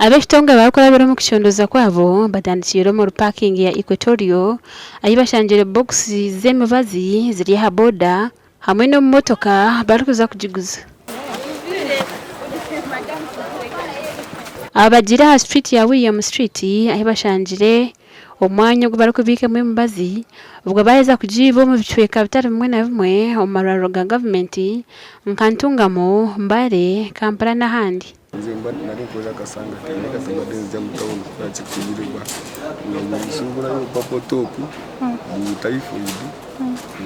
Ab'ekitongore barikurabira omu kucondooza kwabo batandikiire omuri paakingi ya Equatorial ahi bashangire bokisi z'emibazi ziri aha boda hamwe n'omu motoka barikuza kugiguza. Aba bagiire aha street ya William Street ahi bashangire omwanya ogu barikubiikamu emibazi obwo baaheza kugiiba omu bicweka bitari bimwe na bimwe omu marwariro ga gavumenti nka Ntungamo, Mbale, Kampala n'ahandi. Nze mba nari nkuhurira akasanga kaine kati mbadde nzija mu tawuni kukora ki kuyirirwa nga bwensuburayo purple top bu typhoid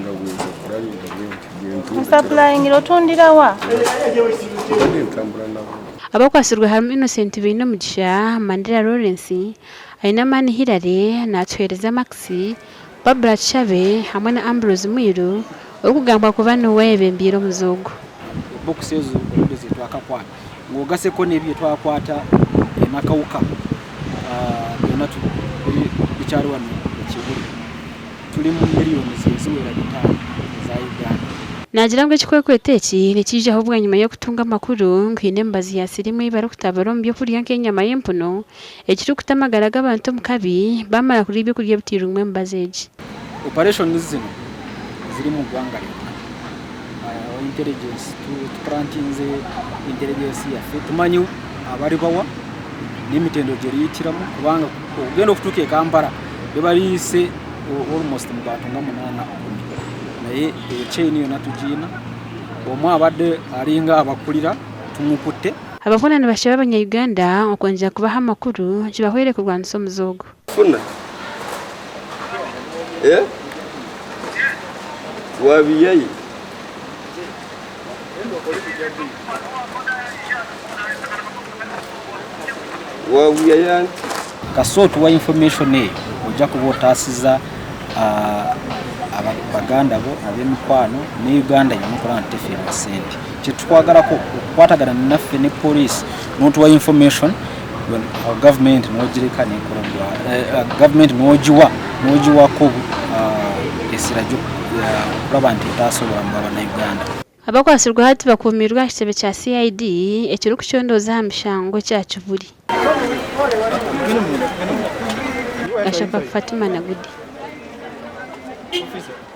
nga bwensapulayinga bwenti bwentunda Osaplayingira otundira wa? Mbadde ntambura nabo. Abakwatsirwe harimu Innocent Bainomugisha, Mandela Lawrence, Ainamani Hillary, Natuheereza Max, Barbra Kishabe hamwe na Ambrose Mwiru orikugambwa kuba niwe ayebembeire omuze ogu. Ebokisi ezo already zetwakakwata ng'ogaseko n'ebi byetwakwata e Nakawuka byona bikyari wanu e Kibuli turi mu millions eziwera bitaano eza Uganda. Naagira ngu ekikwekweto eki nikiijaho bwanyima y'okutunga amakuru ngu haine emibazi ya siriimu ei barikutabura omu by'okurya nk'enyama y'empunu ekirikuta amagara g'abantu omu kabi baamara kurya ebyokurya ebiteirwemu emibazi egi. Operations zino ziri mu gwanga ryona. Our intelligence tupurantinze intelligence yaffe tumanye abaribawa n'emitendo gyeriyitiramu kubanga okugenda okutuuka e Kampala bebariise almost mu bantu nga munaana kumi naye eyo chain yona tugiina omwe abadde aringa abakurira tumukutte. Abakunda nibashaba abanya-Uganda okwongyera kubaha amakuru kibahwere kurwanisa omuze ogu. Funa eh wabiyayi. Wabuyayi anti. Kasita otuwa information eyo ojja kuba otaasiza baganda bo, ab'emikwano ne Uganda yona okuraba nti tefiirwa sente. Kyetukwagarako okukwatagana naffe ne police notuwa information government nogireka nekola government nogiwa nogiwako essira okuraba nti etaasa oburamu bwa bannayuganda. Abakwatsirwe hati bakuumirwe aha kitebe kya CID ekirikucondooza aha mishango ekya Kibuli. Gashaka Fatima Nagudi.